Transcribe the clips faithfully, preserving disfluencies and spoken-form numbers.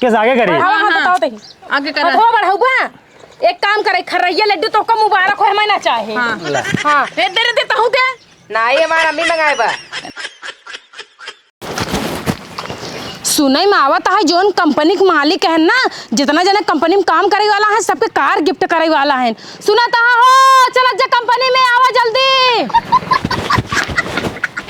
केस आगे करी। हाँ, हाँ, हाँ, हाँ। बताओ तही। आगे करा। हथवा बढ़उबा। एक काम करे, खर्रैया लड्डू तोहका मुबारक होए, हमें ना चाहे। हाँ। हाँ। ए, दे रे, दे, तहूँ दे। ना, ये हमार अम्मी मंगाए बा। सुनइ में आवत है, जौन कंपनी के मालिक हन ना, जितना जने कंपनी में काम करइ वाला है, सबके कार gift करइ वाला है। सुनत हा हो, चलत जा कंपनी में, आवा जल्दी।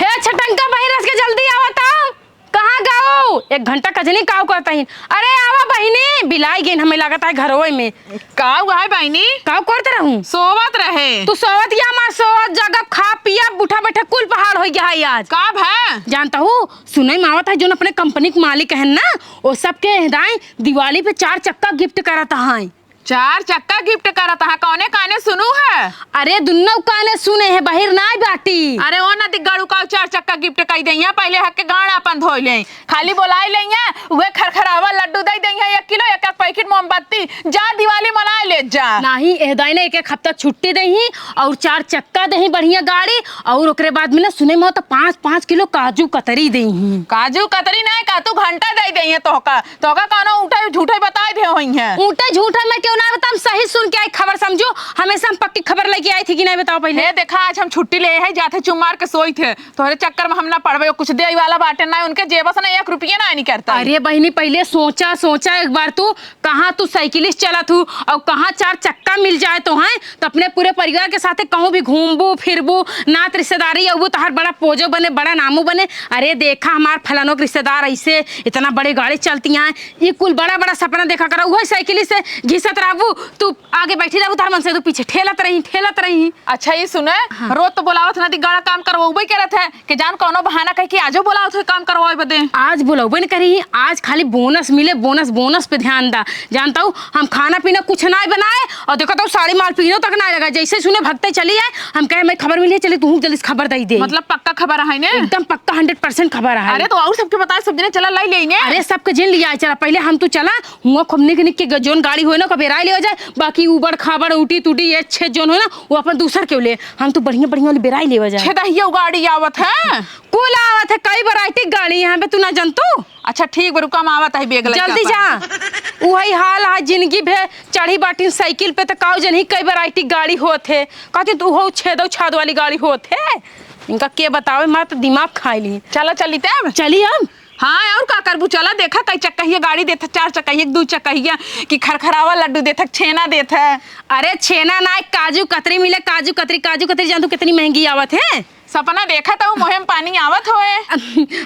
हे छटंका बहिरस के, जल्दी आवत हा। कहाँ गउ? एक घंटा कजनी काव करत ही। अरे आवा बहिनी, बिलाइ गइन हमें लागत है घरवइ में। काव है बहिनी? काव करत रहूँ? सोवत रहे। तू सोवत या हमार सोवत, जगब, खा पिया, उठा बैठा कुल पहाड़ होइ गया है आज। का भा? जानत हू, सुनइ में आवत है, जौन अपने कंपनी के मालिक हन ना, ओ सबके एहदाई दिवाली पे चार चक्का gift करत हैं। चार चक्का gift करत हैं? कौने काने सुनू है? अरे दुन्नौ काने सुने है, बहिर नाई बाटी। अरे ओ नदी गड़ू का चार चक्का gift कइ देइहैं, पहिले हक के गाड़ आपन धोइ लेइहैं। खाली बोलाइ लेइहैं, उहे खरखरावा लड्डू दइ देइहैं एक किलो, एक एक पैकेट मोमबत्ती, जा दिवाली मनाइ लेत जा। नाहीं, एहदाई ना एक एक हफ्ता छुट्टी देइहीं अउर चार चक्का देइहीं बढ़िया गाड़ी, अउर ओकरे बाद में ना सुने में हो तो पाँच पाँच किलो काजू कतरी देइहीं। काजू कतरी नाहीं का, तू घंटा दइ देइहैं तोहका। तोहका कौनो ऊँटइ झूठइ बताइ देहे होइहैं। ऊँटइ झूठइ मैं केउ ना बताउँ, हम सही सुन के आई खबर समझू, हमेसा हम पक्की खबर लइके आइत ही कि नाहीं बताओ पहिले। हे देखा, आज हम छुट्टी लेहे हैं, जात है चुम्मार के सोइत है। तोहरे चक्कर में हम ना पड़बे, कुछ देइ वाला बाटे ना, उनके जेब से ना एक रुपया ना निकरता। अरे बहिनी, पहिले सोचा, सोचा एक बार तू, कहाँ तू साइकिलिस चलत हू अउर कहाँ चार चक्का मिल जाए तोहैं, तो अपने पूरे परिवार के साथे कहूँ भी घूमबू, फिरबू, नात रिश्तेदारी अउबू, तोहार बड़ा पोजो बने, बड़ा नामो बने। अरे देखा हमार फलानो के रिश्तेदार अइसे इतना बड़े गाड़ी चलती हैं, ई कुल बड़ा बड़ा सपना देखा करा, उहइ साइकिलिस घिसत रहबू, तू आगे बैठी रहबू, तोहार मनसेउ तो पीछे ठेलत रही, ठेलत रही। अच्छा, ई सुने, हाँ। रोज तो बोलावत ना, दी गाड़ा काम करवउबइ करत है, कि जान कौनो बहाना कहि के आजो बोलावत है काम करवावे बदे। आज बोलउबे न करी, आज खाली bonus मिले, bonus, bonus पे ध्यान दा। जानत हू, हम खाना पीना कुछ नाहीं बनाए, अउर देखत हू साड़ी माल पीनो तक नाहीं लगा। जइसे सुने भगते चली आए, हम कहे, "हमें खबर मिली है, चली तू जल्दी से खबर दइ दे।" मतलब पक्का खबर है ने? एकदम पक्का hundred percent खबर है। अरे तो अउर सबके बताए, सब जने चला लइ लेइने। अरे सबके जिन लिया चला, पहिले हम तू चला, हुआँ खूब निक निक के ग-, जौन गाड़ी होए ना, ओका बेराइ लेवा जाए, बाकी उबड़ खाबड़, उटी टूटी, ये छेद जौन होए ना, वो अपन दूसर केउ ले, हम तो बढ़िया बढ़िया वाली बेराइ लेवा जाए। छेदहिया गाड़ी आवत है। कुल आवत है, कई variety गाड़ी यहाँ पे, तू ना जानतू। अच्छा ठीक बा, रुका, हम आवत है, bag लइके जल्दी अपन। जा। उहइ हाल है, जिनगी भे चढ़ी बाटिन साइकिल पे, तो काऊ जनही कई variety गाड़ी होत है, कहती तू हो छेदौ छाद वाली गाड़ी होत है। इनका के बतावे, मार तो दिमाग खाइ ली। चला चली तब। चली हम। हाँ, अउर का करबू? चला, देखा, कई चक्कहिया गाड़ी देत है, चार चक्कहिया, दू चक्कहिया, कि खरखरावा लड्डू देत है, छेना देत है। अरे, छेना नाहीं, काजू कतरी मिले, काजू कतरी, काजू कतरी, जानतू कितनी महँगी आवत है? सपना देखा तो मुँहे में पानी आवत होए।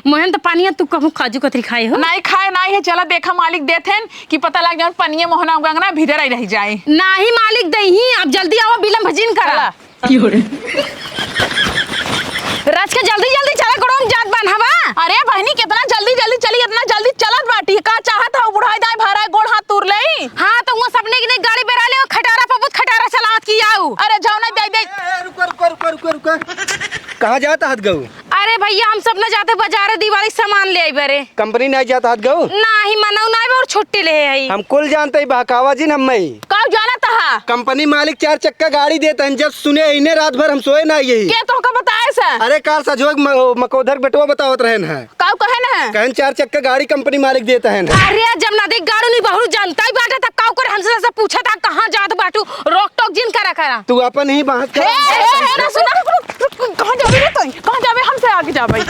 मुँहे में तो पानी है, तू कहूँ काजू कतरी खाए हो? नाहीं खाए, नाहीं है। चला, देखा, मालिक देत हैं कि पता लग जाए, पनिये मोहना उगंगना भीतर आई रह जाए। नाहीं, मालिक देही, अब जल्दी आवा, बिलम्ब जिन करा। चला। की हो रे? रच के जल्दी जल्दी चला, गोड़वा में जात बान हवा। अरे बहिनी, कितना जल्दी जल्दी चली, इतना जल्दी चलत बाटी, का चाहत हौ? बुढ़ाई दाई भराए गोड़ हाथ तूर लेई। हाँ, तो हुआँ सबने की नहीं गाड़ी बेरा ले, खटारा पपुत खटारा चलावत की आऊ। अरे जाओ ना, दे दे। ए, रुको, रुको, रुको, रुको, रुको। कहाँ जात हत गऊ? अरे भइया, हम सब न जाते बजारे दिवाली सामान लेइ बरे। कंपनी नाहीं जात हत गऊ? नाहीं, मनऊ नाहीं बा अउर छुट्टी लेहे हई। हम कुल जानत ही बहकावा जिन हम्मई। काऊ जानत हा? कंपनी मालिक चार चक्का गाड़ी देत हन, जब सुने इन्हें रात भर हम सोए नाहीं यही। के तोहका बताए स? अरे काल सजोग म-, मकोधर बेटवा बतावत रहेन है। काऊ कहेन है? कहेन चार चक्का गाड़ी कंपनी मालिक देत हन। अरे जब नदी गाड़ू नहीं बहरू जानता ही बाटे तब काऊ करे हमसे से पूछत हा कहाँ जात बाटू? रोक टोक जिन करा करा। तू अपन ही बात कर। हे, हे, हे, ना सुना। कहाँ जाबे रे तोई? कहाँ जाबे? हमसे आगे जाबे।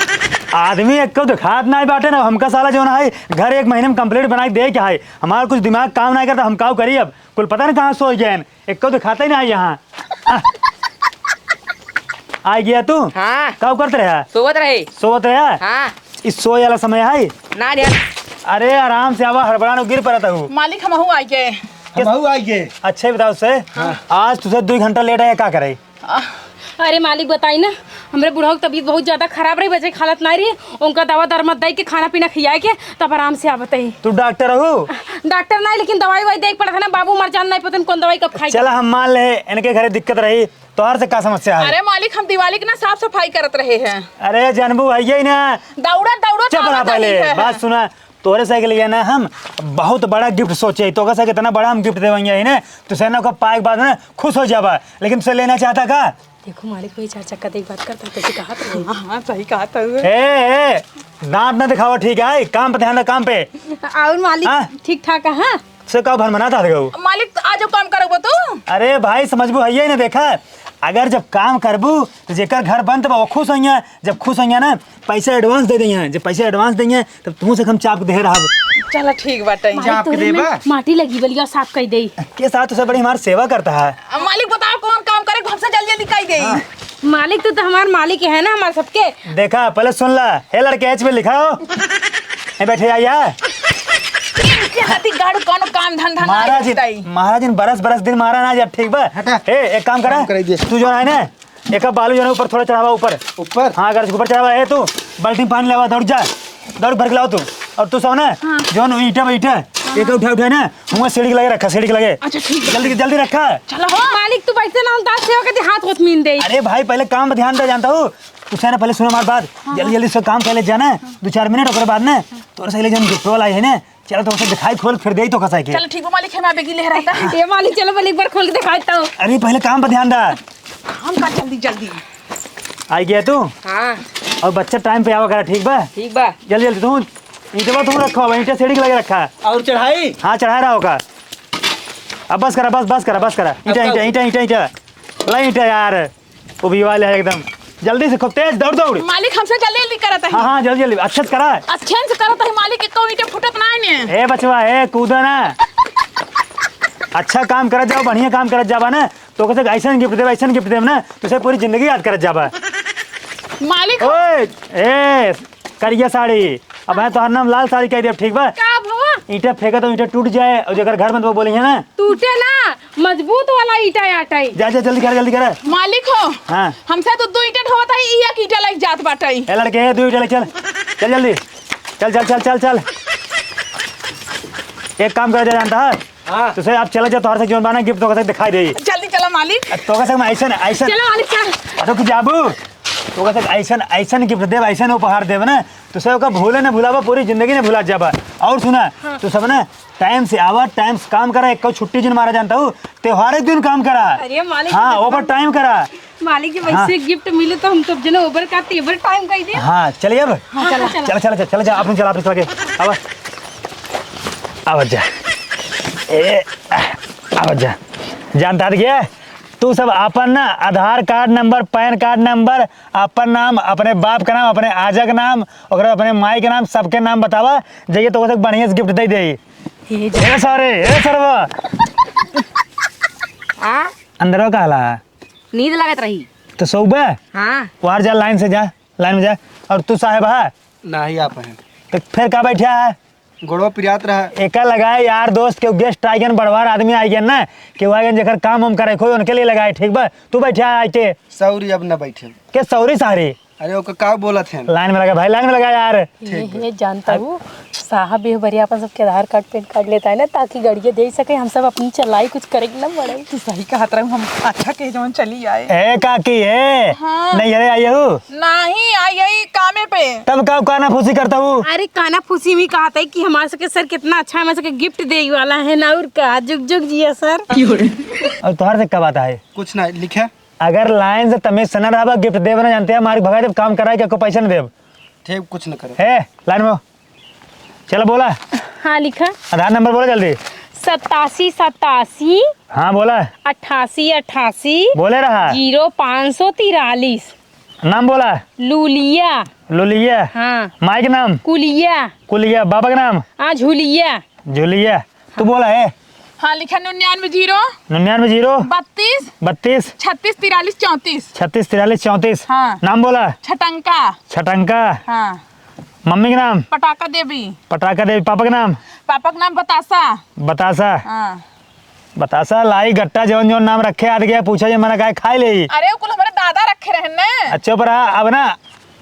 आदमी एक्को देखात नाहीं बाटे ना, हमका साला जौन है, घर एक महीने में complete बनाई दे के है। हमार कुछ दिमाग काम नाहीं करता, हम काऊ करी अब? कुल पता नहीं कहाँ सोई गए हैं, एक्को देखाते ही नाहीं यहाँ। आ, आ गया तू? हाँ। काऊ करत रहा? सोवत रहे। सोवत रहा? हाँ। इस सोए वाला समय है? ना रे। अरे आराम से आवा, हड़बड़ानो गिर पड़त हूँ। मालिक हमहू आइ गए। हमहू आइ गए। अच्छा ही बताओ से, हाँ। आज तुझे दो घंटा लेट आया, का करे? अरे मालिक बताई ना, हमरे बुढ़ऊ के तबीयत बहुत ज्यादा खराब रही, बचे के हालत नाहीं रही, उनका दवा दरमत दे के खाना पीना खियाए के तब आराम से आवत ही। तू डॉक्टर हो? डॉक्टर नाहीं, लेकिन दवाई ववाई दे के पड़त है ना, बाबू मर जान नाहीं पतन कौन दवाई कब खाई। चला हम मान ले, इनके घरे दिक्कत रही, तोहार से का समस्या है? अरे मालिक, हम दिवाली के ना साफ सफाई करत रहे हैं। अरे जानबू है यही ना। दौड़त दौड़त चुप रहा आवत पहले, ही है। बात सुना। तोरे साइकिल ये ना हम बहुत बड़ा gift सोचे, तो से कितना बड़ा हम gift देवेंगे इन्हें, तो से ना को पाए के बाद ना खुश हो जाबा, लेकिन तुझे लेना चाहता का? देखो मालिक, वही चार चक्का देख बात करता, कैसे कहा था? हाँ, हाँ, सही कहा था वो। ए, ए, दांत ना दिखावा, ठीक है? काम पे ध्यान दे, काम पे। और मालिक, हाँ? ठीक ठाक है, हाँ? से का भनभनात है गऊ? मालिक, आज काम करबो तू? अरे भाई, समझबू है ये ना, देखा, अगर जब काम करबू तो जेकर घर बनत बा, वो खुश होइया। जब खुश होइया ना, पैसा advance दे देइया। जब पैसा advance देइया, तब तुहूँ से हम चाप के देहे रहब। चला, ठीक बाटे। मालिक, चाप के तोरे में देबा? माटी लगी बलिया, साफ कर दे। के साथ उसे बड़ी हमार सेवा करता है। अब मालिक, बताओ, कौन काम करे, हमसे जल्दी जल्दी कर दे। हाँ। मालिक, तू तो हमार मालिक है ना, हमार सबके। देखा, पहले सुन ला। ए लड़के, एच पे लिखा हो। ए, बैठे आइया। इनके साथी गाड़ू कौनो काम धंधा ना महाराज जी, बताई। महाराज जी, बरस बरस दिन मारा ना जब, ठीक बा? हटा। ए, एक काम करा। काम कराई दे। तू जो है ना, एक बालू जो है ऊपर थोड़ा चढ़ावा, ऊपर। ऊपर? हाँ, अगर ऊपर चढ़ावा है तू, बाल्टी में पानी लावा, दौड़ जा। दौड़ भर के लाओ तू। और तू सब ना, हाँ। जो ईंटा बा, ईंटा, एक उठा, उठा ना, हुआ सीढ़ी के लगे रखा, सीढ़ी के लगे। अच्छा, ठीक है। जल्दी, जल्दी रखा। चलो हो। मालिक, तू बैठे ना, हम दांत सेवा करते, हाथ होत मीन दे। अरे भाई, पहले काम पे ध्यान दे, जानता हूँ। तू से ना पहले सुनो हमारी बात। हाँ, जल्दी, हाँ। जल्दी से काम कर ले जाना, दो चार मिनट, ओकरे बाद ना, तोरे से ले जान गिफ्ट वाला है ना, चलो, तो उसे दिखाई खोल, फिर दे ही तो कसाई के। चलो, ठीक बा मालिक, हम आबे की ले रहता। ये मालिक, चलो, पहले एक बार खोल के दिखाता हूँ। अरे, पहले काम पे ध्यान दे। काम का जल्दी, जल्दी। आई गया तू? हाँ। और बच्चा टाइम पे आवा करा, ठीक बा? ठीक बा। जल्दी, जल्दी, तू ईंटवा तू रखो, अब ईंटा सीढ़ी के लगे रखा। और चढ़ाई? हाँ, चढ़ा रहा होगा। अब बस करा, बस, बस करा, बस करा। ईंटा, अब ईंटा, का? ईंटा, ईंटा, ईंटा। ला ईंटा यार। उबिया ले एकदम। जल्दी से, खूब तेज दौड़, दौड़। मालिक, हमसे जल्दी जल्दी करत है। हाँ, हाँ, जल्दी जल्दी, अच्छे से करा। अच्छे से करत है मालिक, एको ईंटे फूटत ना है ने। ए बचवा, ए कूदा ना। अच्छा काम करत जाओ, बढ़िया काम करत जाबा ना, तो कैसे ऐसन गिफ्ट देब, ऐसन गिफ्ट देब ना, तुसे पूरी जिंदगी याद करत जाबा। मालिक। ओए, ए, करिया साड़ी, अब है तोहर नाम लाल साड़ी कह देब, ठीक बा? का भवा? ईंटा फेंका तो ईंटा टूट जाए, और जेकर घर में तो बोली है ना। टूटे ना, मजबूत वाला ईंटा आटे। जा, जा, जल्दी कर, जल्दी कर। मालिक हो, हाँ। हमसे तो दो ईंटा ढोवत है, ई एक ईंटा लेके जात बाटे। ए लड़के, दो ईंटा ले चल। चल जल्दी। चल, चल, चल, चल, चल। एक काम कर दे, जानता है? हाँ। तुसे आप चले जा, तोहर से जोन बाना गिफ्ट तोहर से दिखाई दे। जल्दी चला मालिक। तोहर से ऐसन, ऐसन। चलो मालिक, चल। रुक जाबू। तोहर से ऐसन, ऐसन गिफ्ट देब, ऐसन उपहार देब ना। तुसे ओका भूले ना भुलाबा, पूरी जिंदगी ना भुला जाबा। और सुना, हाँ। तू सब ना टाइम से आवा, टाइम से काम करा, एक छुट्टी जिन मारा जानता हूँ, त्योहार के दिन काम करा। अरे मालिक, हाँ, तो ओवर टाइम करा। मालिक, जब हाँ। ऐसे गिफ्ट मिले तो हम तो जने ओवर का तेवर टाइम कर दे। हाँ, चलिए अब। हाँ, चला। चला, चला, चला, चला जा, आपने चला, आपने चला के। अब, अब जा। ए, अब जा। जानता है क्या? तू सब आपन ना Aadhaar card number, PAN card number, आपन नाम, अपने बाप का नाम, अपने आजा के नाम, ओकरे अपने माई के नाम, सबके नाम बतावा, जाइए तो ओसे बढ़िया से गिफ्ट दे दे। ए ए सारे, ए सरवा। आ? अंदरवा का हला? नींद लागत रही। तो सोबे? हाँ। वार जा, लाइन से जा, लाइन में जा। और तू साहेब है? नाही आप हैं। तो फिर का बैठा है? गोड़वा पिरात रहा। एका लगाए यार दोस्त के गेस्ट आइगन, बड़वार आदमी आइगन ना, कि वो आइगन जेकर काम हम करे, कोई उनके लिए लगाए, ठीक बा? तू बैठा है आके। सौरी अब ना बैठे। के सौरी सारी? अरे ओका का बोलत हैं? लाइन में लगा भाई, लाइन में लगा यार। ये, ठीक बा। ये जानता अब हूँ, साहब ये बरिया अपन सबके आधार कार्ड, पैन कार्ड लेता है ना, ताकि गड़िया दे सके, हम सब अपनी चलाई कुछ करे के ना पड़े। तू सही कहत रहू, हम अच्छा के जवन चली आए। ए काकी, ए। हाँ। नहीं, अरे आई हूँ। नहीं, आई, आई कामे पे। तब का काना फूसी करता हूँ? अरे काना फूसी में कहत है कि हमारे सबके सर कितना अच्छा हमारे सबके गिफ्ट दे वाला है ना, और का, जुग जुग जिया सर। और तोहर से का बात है? कुछ ना, लिखे। अगर लाइन से तमीज से ना रहबा, गिफ्ट देब ना जानते हैं, मारी भगा देब, काम कराए के को पैसा ना देब। ठीक, कुछ ना करे। ए, लाइन में हो। चलो बोला। हाँ, लिखा। आधार नंबर बोला जल्दी। सतासी सतासी। हाँ, बोला। अट्ठासी अट्ठासी। बोले रहा। जीरो पाँच सौ तिरालीस। नाम बोला। लुलिया। लुलिया। हाँ। माई के नाम। कुलिया। कुलिया। बाबा के नाम। हाँ, झुलिया। झुलिया। तू बोला है। हाँ, लिखा निन्यानवे जीरो। निन्यानवे जीरो। बत्तीस। बत्तीस। छत्तीस तिरालीस चौंतीस। छत्तीस तिरालीस चौंतीस। हाँ। नाम बोला। छटंका। छटंका। हाँ। मम्मी के नाम। पटाखा देवी। पटाखा देवी। पापा के नाम। पापा के नाम बतासा। बतासा। हाँ। बतासा, लाई, गट्टा, जौन जौन नाम रखे, आद गया पूछा जे मना काहे खाए ले। अरे, वो कुल हमारे दादा रखे रहन ने। अच्छा, पर हाँ, अब ना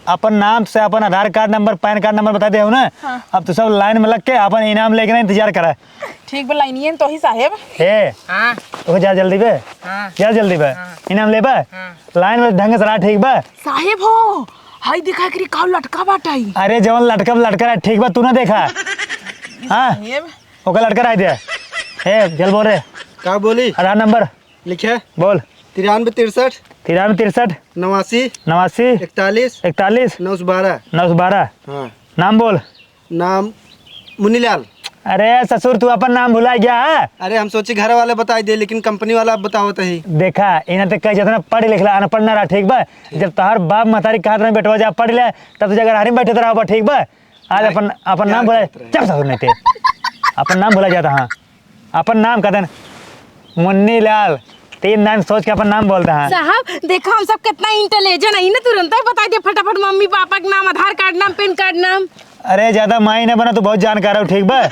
अपन नाम से अपन Aadhaar card number, PAN card number बता दे हो ना। हाँ। अब तो सब लाइन में लग के अपन इनाम लेके ना इंतजार करा। ठीक बा, लाइनियन तो ही साहेब। ए, हाँ। तो जा जल्दी बे। हाँ। जा जल्दी बे। हाँ। इनाम लेबे। हाँ। लाइन में ढंग से रहा, ठीक बा? साहेब हो, हाय देखा एकरी काउ लटका बाटे। अरे जवन लटका लटका रहा, ठीक बा, तू ना देखा। हाँ। साहेब। ओकर लटका रहा दे। ए, जल बोल रे। का बोली? आधार नंबर। लिखे। बोल। तिरानबे तिरसठ। तिरानवे तिरसठ। नवासी। नवासी। इकतालीस। इकतालीस। नौ सौ बारह। नौ सौ बारह। हाँ। नाम बोल। नाम मुन्नीलाल। अरे ससुर, तू अपन नाम भुला गया है? अरे हम सोची घर वाले बताई दे, लेकिन कंपनी वाला अब बतावत ही। देखा, इन्हें तो कह जितना पढ़ लिख ला, अनपढ़ ना रहा, ठीक बा? जब तोहार बाप महतारी कहत रहे, "बेटवा जा पढ़ ले," तब तो जगह में बैठे रहा, ठीक बा? आज अपन, अपन नाम भुला, चुप ससुर नहीं थे। अपन नाम भुला जाता, हाँ। अपन नाम कहते हैं मुन्नी लाल। तीन नाम सोच के अपन नाम बोलता है। साहब, देखो हम सब कितना intelligent है ना, तुरंत ही बता दे फटाफट मम्मी पापा के नाम, आधार कार्ड नाम, पैन कार्ड नाम। अरे ज्यादा माई ना बना, तू बहुत जानकार हो, ठीक बा?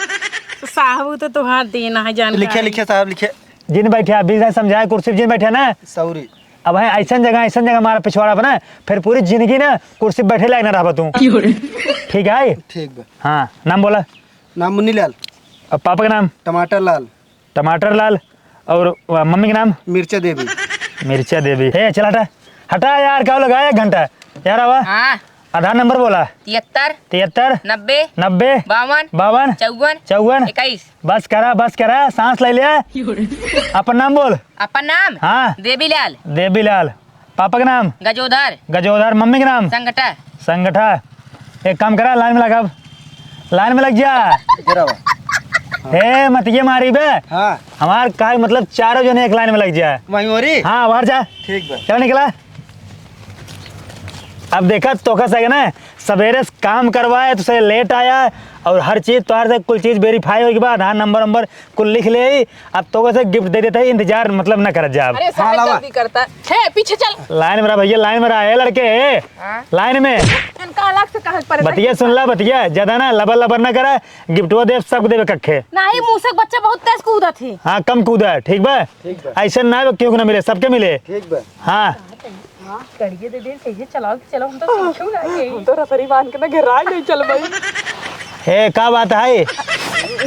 साहब, वो तो तोहार देना है जानकारी। लिखे, लिखे साहब, लिखे। जिन बैठे, अभी से समझाए, कुर्सी पे जिन बैठे ना। सॉरी। अब है ऐसन जगह, ऐसन जगह मारा पिछवाड़ा बना, फिर पूरी जिंदगी ना कुर्सी पे बैठे लायक ना रहबा तू। ठीक है? ठीक बा। हाँ, नाम बोला। नाम मुन्नी लाल। अब पापा का नाम? टमाटर लाल। टमाटर लाल। और, आ, मम्मी के नाम? मिर्चा देवी। मिर्चा देवी। हे, चल हटा। हटा यार, का लगा एक घंटा? यार आवा। हाँ। आधार नंबर बोला। तिहत्तर। तिहत्तर। नब्बे। नब्बे। बावन। बावन। चौवन। चौवन। इक्कीस। बस करा, बस करा, सांस ले लिया। अपन नाम बोल। अपन नाम? हाँ। देवी लाल। देवी लाल। पापा के नाम? गजोधर। गजोधर। मम्मी के नाम? संगठा। संगठा। एक काम करा, लाइन में लगा, लाइन में लग जा। इधर आवा। हे, मत ये मारी बे। हाँ। हमार का मतलब, चारों जने एक लाइन में लग जा। वहीं हो रही? हाँ, बाहर जा। ठीक बा। चल निकला। अब देखा, तोका से ना, सवेरे से काम करवाए, तुसे लेट आया, और हर चीज तोहार से कुल चीज वेरीफाई होइके बाद, हाँ, नंबर वंबर कुल लिख ले, अब तोका से गिफ्ट दे देता है, इंतजार मतलब ना करत जा अब। अरे, साहब, हाँ, लावा। जल्दी करता। हे, पीछे चल। लाइन में रहा भैया, लाइन में रहा, ए लड़के, ए, हाँ? लाइन में। इनका अलग से कहे के पड़े। बतिया सुन ला, बतिया, ज्यादा ना लबर लबर ना करा, गिफ्टवा देब, सबको देबे कखे। नाही, मूसक बच्चा बहुत तेज कूदत है। हाँ, कम कूदा, ठीक बा? ठीक बा। ऐसे ना हो, केहू के ना मिले, सबके मिले। ठीक बा। हाँ। हाँ, गाड़िए दे दे, कहिए चलाओ कि चलो, हम तो सीखे ना गए। हम तो रसरी बांध के ना घेराए नहीं चल भाई। हे, का बात है?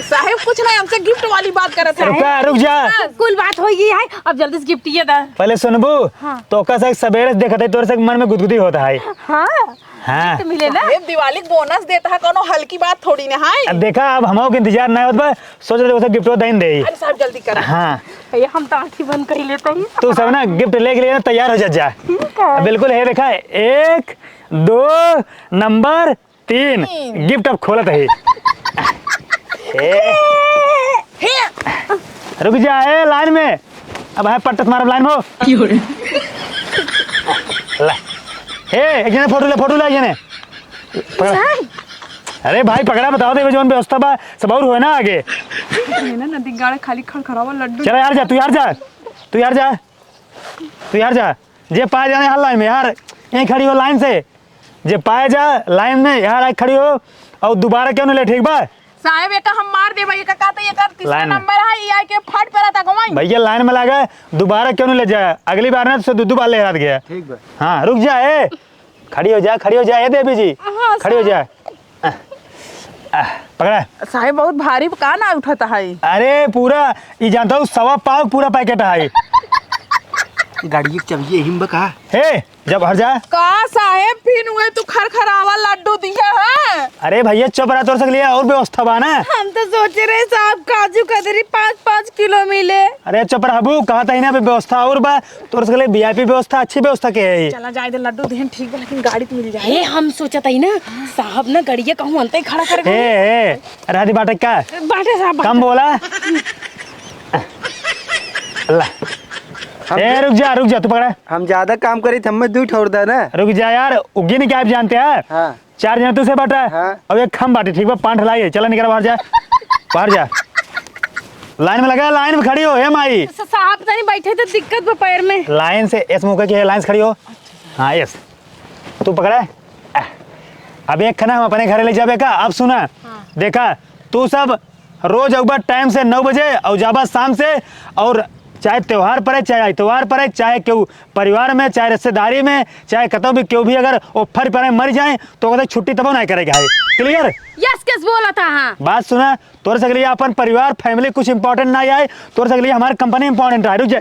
साहेब, कुछ नहीं, हमसे गिफ्ट वाली बात करत है। रुका, रुक जा। हाँ, कुल बात हो गई है, अब जल्दी से गिफ्ट ये दा। पहले सुनबू, हाँ। तोका से सवेरे से देखत है, तोरे से मन में गुदगुदी होता है। हाँ। हाँ। गिफ्ट मिले ना। साहेब, दिवाली के बोनस देता है, कोनो हल्की बात थोड़ी ना है। अब देखा, अब हमहू के इंतजार ना होत बा, सोच रहे उसे गिफ्टवा दइन दे। अरे साहब, जल्दी करा। हाँ। ये हम तो आँखी बंद कर लेते हैं। तू सब ना गिफ्ट लेके लिए ना तैयार हो जा, जा। ठीक है। बिल्कुल है, देखा, एक, दो, नंबर तीन। तीन। गिफ्ट अब खोलत है। हे। हे। रुक जा, ए, लाइन में। अब है पट्टत मारब लाइन में। की हो रे? ला। हे, एक जने फोटो ले, फोटो ले, एक जने। पकड़ा। सर। अरे भाई, पकड़ा, बताओ, देखो, जौन व्यवस्था बा, सब और होए ना आगे। ये ना नदी गाड़ा खाली खड़खड़ावा लड्डू। चला यार जा, तू यार जा, तू यार जा, तू यार जा। जे पाए जाने हर लाइन में यार, यहीं खड़ी हो लाइन से। जे पाए जा लाइन में यार, आई खड़ी हो और दोबारा क्यों नहीं ले, ठीक बा? साहेब, एका हम मार देबा, एका का तो एकर तीसरा लाइन में। नंबर है, ई आके फट पड़ा था, घुमाई। भैया लाइन में लागा, दोबारा क्यों नहीं ले जाए? अगली बार ना तो दो दो बार ले हाथ गया। ठीक बा। हाँ, रुक जा, ए। खड़ी हो जा, खड़ी हो जा, ए देवी जी। हाँ, खड़ी हो जा। आह, आह, पकड़ा। साहेब, बहुत भारी का ना उठत है? अरे, पूरा, ई जानता हूँ, सवा पाव पूरा पैकेट है। गाड़ी के चाबी यही में बा का? हे, जब हर जा। का साहेब, फिर उहे तू खरखरावा लड्डू दिया है? अरे भैया, चुप रहा, तोर सकले और व्यवस्था बा ना। हम तो सोचे रहे साहब, काजू कतरी पाँच पाँच किलो मिले। अरे चुप रहबू, कहत ही ना, अभी व्यवस्था और बा। तोर सकले VIP व्यवस्था, अच्छी व्यवस्था के है। चला जाए दे, लड्डू देहन ठीक बा, लेकिन गाड़ी तो मिल जाए। हे, हम सोचत ही ना, साहब ना गड़िया कहूँ अंते खड़ा कर हे, गए। हे, राधी बाटे का? बाटे साहब, कम बाटे। बोला। ला। हम ए, रुक जा, रुक जा, तू पकड़ा। हम ज्यादा काम करी थे, हमें दू ठौर दे ना। रुक जा यार, उगी नहीं क्या आप जानते हैं? हाँ। चार जने तू से बाटा। हाँ। अब एक हम बाटे, ठीक बा, पाँच लाई है। चला निकल बाहर जा, बाहर जा। लाइन में लगा, लाइन में खड़ी हो, हे माई। स-, साहब तनी बैठे तो दिक्कत बा पैर में। लाइन से, इस मुँह के, लाइन से खड़ी हो। हाँ, यस। तू पकड़ा। आह। अब एक खाना हम अपने घरे ले जाबे का। अब सुना, हाँ। देखा, तू सब रोज अउबा टाइम से नौ बजे और जाबा शाम से, और चाहे त्योहार पड़े, चाहे इतवार पड़े, चाहे केहू परिवार में, चाहे रिश्तेदारी में, चाहे कतौ भी केहू भी अगर ऑफर पड़े मर जाए, तो कहते छुट्टी तबो नहीं करेगा है। क्लियर? यस, केस बोला था, हाँ। बात सुना, तोर सकले अपन परिवार, family कुछ important ना आए, तोर सकले हमार कंपनी important आए। रुक जा।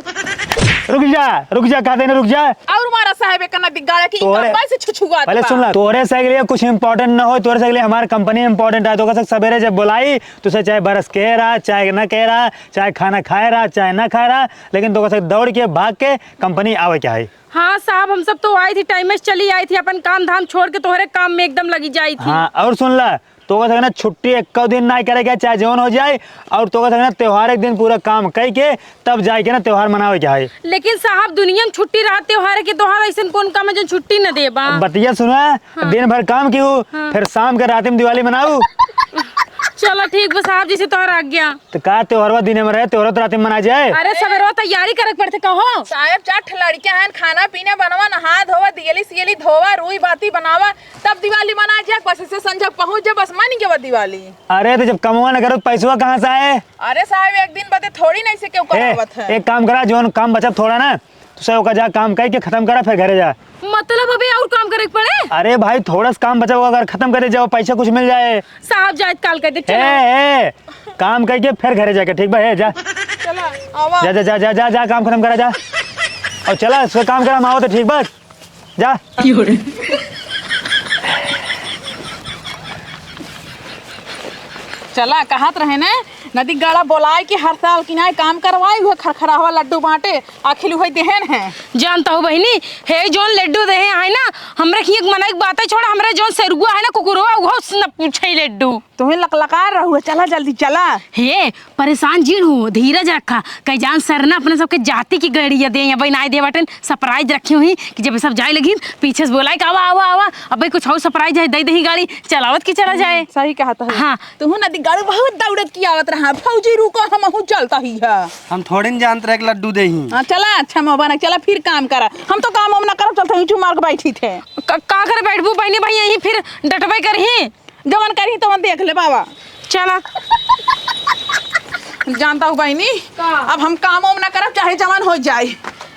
रुक जा, रुक जा, कहते ना रुक जा। और मारा साहब एक ना दिगाड़ा कि तोरे, इनका से छुछुआत पहले बा। सुन ला, तोरे से के लिए कुछ इंपॉर्टेंट ना हो, तोरे से के लिए हमार कंपनी इंपॉर्टेंट है। तो कह सक सवेरे जब बुलाई, तुसे चाहे बरस के रहा, चाहे न के रहा, चाहे खाना खाए रहा, चाहे ना खाए रहा, लेकिन तो कह सक दौड़ के भाग के कंपनी आवे क्या है। हाँ साहब, हम सब तो आई थी, टाइम से चली आई थी, अपन काम धाम छोड़ के तोहरे काम में एकदम लगी जाई थी। हाँ, और सुन ला, तो कह सक ना छुट्टी एक्को दिन ना करे के, चाहे जौन हो जाए, और तो कह सक ना त्योहार एक दिन पूरा काम कई के तब जाए के ना त्योहार मनावे के है। लेकिन साहब, दुनिया में छुट्टी रहा त्योहार के, त्योहार ऐसन कौन काम है जो छुट्टी न देबा? अब बतिया सुना, हाँ। दिन भर काम की हो, हाँ। फिर शाम के रात में दिवाली मनाऊ। चलो ठीक बा साहब, जैसे तोहर आज्ञा। तो का त्योहारवा दिन में रहे, त्योहार तो रात में मना जाए। अरे सवेरवा तैयारी करे के पड़ते कहो। साहब, चार ठे लड़कियां हैं, खाना पीना बनवा, नहा धोवा, दियली सियली धोवा, रुई बाती बनावा, तब दिवाली मना जाए। बस से संझा पहुंच जाए, बस मन के बाद दिवाली। अरे तो जब कमवा न करो तो पैसवा कहाँ से आए? अरे साहब, एक दिन बदे थोड़ी नहीं से क्यों ए, करावत है। एक काम करा, जौन काम बचत थोड़ा ना, तो सब ओका जा काम कई के खत्म करा, फिर घरे जा। मतलब अबे और काम करे के पड़े? अरे भाई, थोड़ा सा काम बचा हुआ, अगर खत्म करे जाओ, पैसा कुछ मिल जाए। साहब जाए काल कर दे, ए, चलो। ए, काम कई के फिर घरे जाके, ठीक बा? ए, जा। चला, आवा। जा, जा, जा, जा, जा, जा, काम खत्म करा, जा। और चला, इसको काम करा, हम आवत है, ठीक बा? जा। चला, कहत रहे ने, नदी गाड़ा बोलाए के हर साल की नाई काम करवाई, उहे खरखरावा लड्डू बांटे, आखिर उहे देहन है। जानता हूँ बहिनी, हे जौन लड्डू देहे है ना, हमरे खिए मनई के बातें छोड़ा, हमरे जौन सेरुआ है ना कुकुरवा, उहो न पूछे लड्डू। तुम्हें लकलका रहू है, चला जल्दी चला। हे, परेशान जिन हो, धीरज रखा। कई जान सरना अपने सबके जाति की गड़िया दे, यहाँ बनाए दे बाटन, सरप्राइज रखी हुई कि जब सब जाए लगी, पीछे से बोलाए कि आवा, आवा, आवा। अबे कुछ और सरप्राइज है, दे दही गाड़ी, चलावत की चला जाए। सही कहत है। हाँ। तुहू नदी गाड़ी बहुत दौड़त की आवत रहा, फौजी रुको, हमहू चलता ही है। हम थोड़े न जानत रहे कि लड्डू दे ही। हाँ, चला, अच्छा मोबाना, चला फिर काम करा। हम तो काम वाम ना करब, चलता ही चुप मार के बैठी थे। क-, का करे बैठबू बहिनी भाई, यहीं फिर डटबे करही। जवन करही तवन देख ले बाबा। चला। जानता हूँ बहिनी, का? अब हम काम वाम ना करब, चाहे जवन हो जाए।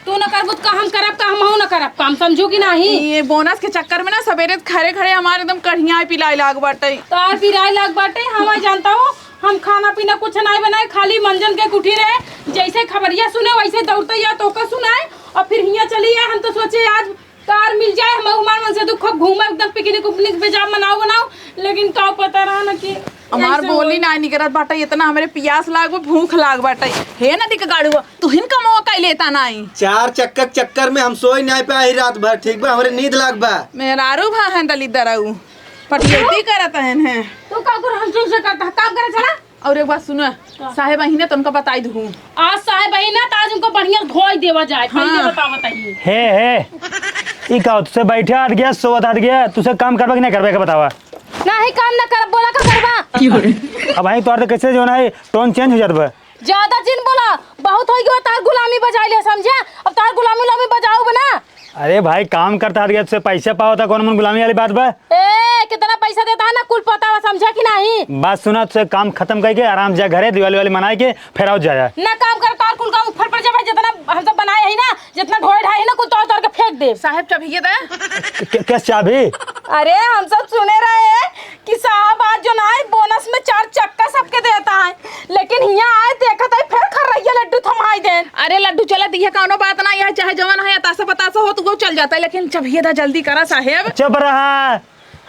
तू ना करबू त का हम करब, का हमहू ना करब काम, समझू कि नाही? ये बोनस के चक्कर में ना सवेरे खरे खरे हमारे एकदम कढ़िया पिलाए लाग बाटे। तार पिराए लाग बाटे, हम जानता हूँ, हम खाना पीना कुछ नाही बनाए, खाली मंजन के उठी रहे, जैसे खबरिया सुने वैसे दौड़ते या तोका सुनाए और फिर हियाँ चली आए। हम तो सोचे आज कार मिल जाए, हम हमार मन से दुख खूब घूमे, एकदम पिकनिक उकनिक पे जाब, मनाओ बनाओ, लेकिन का पता रहा ना कि हमार ऐसे बोली होई। ना निकरत बाटे, इतना हमरे पियास लाग बा, भूख लाग बाटे। हे नदी के गाड़ू, तू हिन कमवा कई लेता नाई। चार चक्कर के चक्कर में हम सोई नाई पाई रात भर, ठीक बा, हमरे नींद लाग बा। मेहरारू भा हैं दलिद्दर आऊ, पटियती करत हैं। तू का कर हम से करता, काम करे चला। और एक बात सुनो, का? साहेब अहिने तो उनका बताई दूँ। आज साहेब अहिने तो आज उनको बढ़िया धोई देवा जाए, पहले हाँ। बतावत ही। हे, हे, ई का तुसे बैठे हट गया, सोवत हट गया, तुसे काम करबा कि नहीं करबा, के बतावा? नाही काम ना करब, बोला का करबा? अब वहीं तोर तो कैसे जो ना है, टोन चेंज हो जात बा। ज्यादा जिन बोला, बहुत हो गया तार गुलामी बजाई ले, समझे? अब तार गुलामी उलामी बजाऊ बना। अरे भाई, काम करता हट गया, तुसे पैसा पावता, कौन मन गुलामी वाली बात बा? ए, कितना पैसा देता है ना, कुल पता बा, समझा कि नहीं? बात सुना, तुसे काम खत्म करके आराम से जा घरे, दिवाली वाली मनाए के, फिर आओ जाया। ना काम कर, तार कुल गाँव ऊपर पड़ जाबे, जितना हम सब बनाए है ना, जितना ढोए ढाए है ना, कुल तोड़ तोड़ के फेंक दे। साहेब, चाबिये दे। क-, क-, क्या चाबी? अरे, हम सब सुने रहे कि साहब आज जो ना है, बोनस में चार चक्का सबके देता है, लेकिन हियाँ आए देखत है, फिर खर्रैया लड्डू थमाई देन। अरे लड्डू चला दिया, कौनो बात ना, यह चाहे जवन है, अतासा बतासा हो, तो वो चल जाता है, लेकिन चाबिये दा, जल्दी करा साहेब। चुप रहा,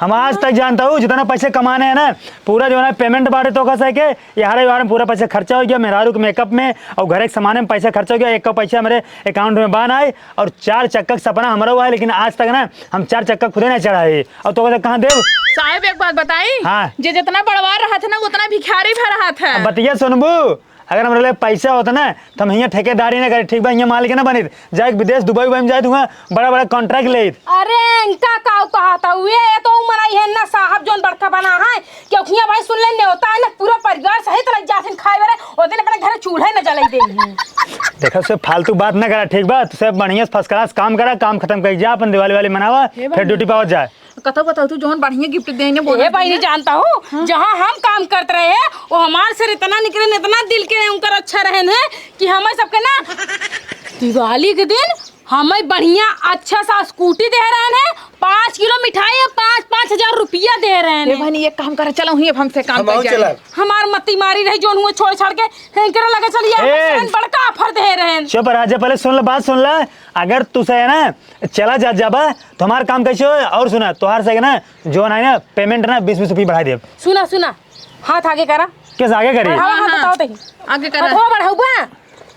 हम आज तक जानता हूँ, जितना पैसे कमाने हैं ना, पूरा जो है ना पेमेंट बाटे तो कह सके, यार, यार, पूरा पैसा खर्चा हो गया, मेहरारू के मेकअप में और घर के सामान में पैसा खर्चा हो गया, एक का पैसा मेरे अकाउंट में बा नाई, और चार चक्का का सपना हमारा हुआ है, लेकिन आज तक ना हम चार चक्का खुदे नहीं चढ़ाए। और तो कहाँ देव? साहेब, एक बात बताई? हाँ। जे जितना बड़वार रहा था ना, उतना भिखारी भा रहा था। अब बतिया सुनबू, अगर हमरे लिए पैसा होता ना, तो हम हियाँ ठेकेदारी ना करे, ठीक बा, हियाँ मालिक ना बनित, जाए विदेश, दुबई उबई में जाए, तो वहाँ बड़ा बड़ा कॉन्ट्रैक्ट लेत। अरे, इनका का कहा था, वे ये तो उ मनई है ना साहब, जोन बड़का बना है, क्योंकि ये भाई सुन ले, नेवता है ना, पूरा परिवार सहित लग जाथिन खाए वाले, वो दिन अपने घर चूल्हे न जलाई दे। देखा, से फालतू बात ना करा, ठीक बा? तो से बढ़िया से फर्स्ट क्लास काम करा, काम खत्म कर जा, अपन दिवाली वाली मनावा, हे फिर भाई। ड्यूटी पे आवत जाए। कतौ बताओ तू, जौन बढ़िया गिफ्ट देने बोला ए भाई, नहीं जानता हूँ, हाँ। जहाँ हम काम करते रहे हैं, वो हमारे से इतना निकरे, इतना दिल के उनकर अच्छा रहन है कि हमें सबके ना दिवाली के दिन हमें बढ़िया अच्छा सा स्कूटी दे रहे हैं, पाँच किलो मिठाई और पाँच, पाँच हजार रुपया दे रहे हैं। ए बहनी, एक काम करा, चला हुई, अब हमसे काम हम कर आओ जाए। चला। हमार मती मारी रही, जोन हुआ छोड़ छाड़ के, इनकरे लगे चलिए, ए! बड़का offer दे रहे हैं। चुप रह जा, पहले सुन ले, बात सुन ले। अगर तू से है ना, चला जा, जाबा, तो हमार काम कैसे हो? और सुना, तोहार से है ना, जोन है ना, payment ना, बीस बीस रुपया बढ़ा दे। सुना, सुना, हाथ आगे करा। किस आगे करी? हाँ, हाँ, हाँ। बताओ तही। आगे करा। हथवा बढ़ाऊ बा।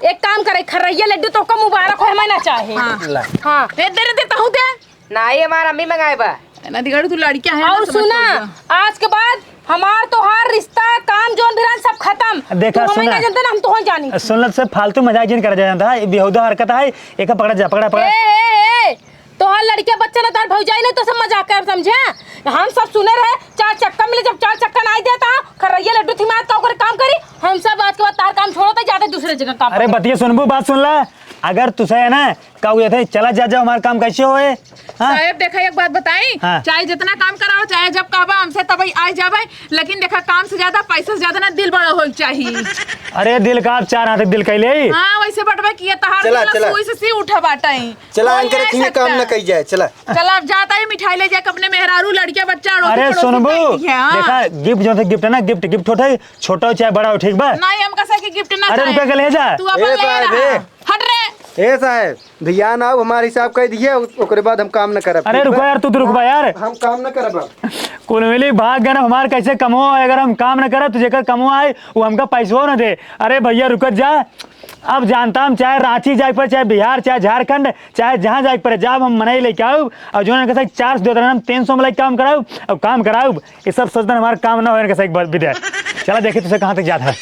एक काम करे, खर्रैया लड्डू तोहका मुबारक हो, हमें ना चाहे। हाँ। ला। हाँ। दे, दे रे, दे, तहूँ दे। ना, ये हमार अम्मी मंगाए बा। ना दिगाड़ू, तू लड़किया है ना, और समझ सुना, पउबा। आज के बाद हमार तोहार रिश्ता, काम जोन भी रहन, सब खत्म। देखा, तू हमें सुना। ना जानते ना, हम तोहन जानी। सुनत से फालतू मजाक जिन करा जानता है, ये बेहूदा हरकत है, एका पकड़ा जा, पकड़ा, पकड़ा। ए, ए, ए, तोहार लड़किया बच्चा ना, तोहार भौजाई नहीं, तो सब मजाक कर, समझे? हम सब सुने रहे, चार चक्का मिले, जब चार चक्का नाई देता, खर्रैया लड्डू थिमात का ओकर काम करी, हम सब आज के बाद तार काम छोड़ो, तो जाते दूसरे जगह काम अरे पकड़ो। बतिया सुनबू, बात सुन ला। अगर तुसे है ना, का हुआ थे, चला जा, जाओ, हमार काम कैसे होए? हाँ? साहेब, देखा, एक बात बताई, हाँ। चाहे जितना काम कराओ, चाहे जब कहबा हमसे, तब आई जाबे, लेकिन देखा, काम से ज्यादा, पैसा से ज्यादा ना, दिल बड़ा होए के चाहिए। अरे, दिल का आप चार हाथ के दिल कैले ही? हाँ, वैसे बटबे किया, तहार चला, दिल चला। सुई से सी उठा बाटा ही। चला, कोई इनकरे नहीं खिए काम सकता। न कई जाए, चला। चला, अब जाता ही मिठाई ले जाके अपने मेहरारू, लड़किया, बच्चा, अड़ोसी अरे, पड़ोसी सुनबू, कहीं है, हाँ। देखा, gift जो थे, gift है ना, gift, gift होता है, छोटा हो चाहे बड़ा हो, ठीक बा? नहीं, हम कसा के gift ना अरे, चाहे। रुपया के ले जा। तू अपन ए ले साहब, रहा। ए। हट रे। ए साहब, ध्यान आओ, हमार हिसाब कइ दिहे, ओकरे बाद हम काम न करब, अरे ठीक बा? रुको यार, तू तो रुकबा यार। हम काम न करब अब। कुल मिली भाग गन हमार कैसे कमो, अगर हम काम न करब तो जेकर कमो आए वो हमका पैसो न दे। अरे भैया रुकत जा, अब जानता हम चाहे रांची जाए पर, चाहे बिहार, चाहे झारखंड, चाहे जहाँ जाए पर, जाब हम मनई लेके आउब और जो उनके साथ चार सौ देत रहन हम तीन सौ में लेके काम कराउब और काम कराउब। ये सब सोचते हमारा काम ना हो इनके साथ एक बार भी दे। चला देखी तुसे कहाँ तक जात है।